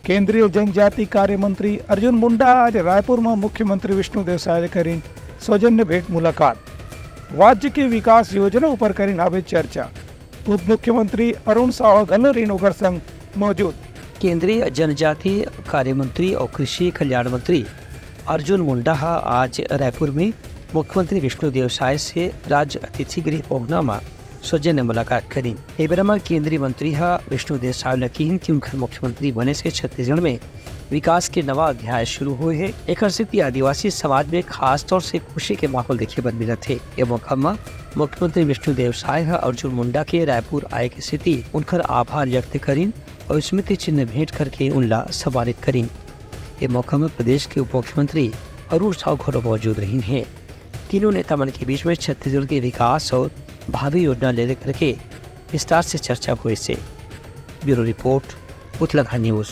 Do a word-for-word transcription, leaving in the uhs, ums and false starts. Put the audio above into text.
केंद्रीय जनजाति कार्य मंत्री अर्जुन मुंडा आज रायपुर म मुख्यमंत्री विष्णुदेव साय ले करिन सौजन्य भेंट मुलाकात। राज्य के विकास योजना ऊपर करिन हावे चर्चा। उप मुख्यमंत्री अरुण साव घलो रिन ओकर संग मौजूद। केंद्रीय जनजाति कार्य मंत्री अउ कृषि कल्याण मंत्री अर्जुन मुंडा ह आज रायपुर में मुख्यमंत्री विष्णुदेव साय से राज्य अतिथि गृह पहुना म सौजन्य मुलाकात करिन। ए बेरा म केंद्रीय मंत्री ह विष्णुदेव साय ल किहिन कि उनखर मुख्यमंत्री बने से छत्तीसगढ़ में विकास के नवा अध्याय शुरू होए हे। एकर सेती आदिवासी समाज में खास तौर से खुशी के माहौल देखे बर मिलत हे। ए मौका म मुख्यमंत्री विष्णुदेव साय ह अर्जुन मुंडा के रायपुर आए के सेती उनखर आभार व्यक्त करिन अउ स्मृति चिन्ह भेंट करके उनला सम्मानित करिन। ए मौका म प्रदेश के उप मुख्यमंत्री अरुण साव घलो मौजूद रहिन हे। तीनों नेता मन के बीच में छत्तीसगढ़ के विकास अउ भावी योजना ले लेकर के विस्तार से चर्चा होइस हे। ब्यूरो रिपोर्ट, उतलंघा न्यूज।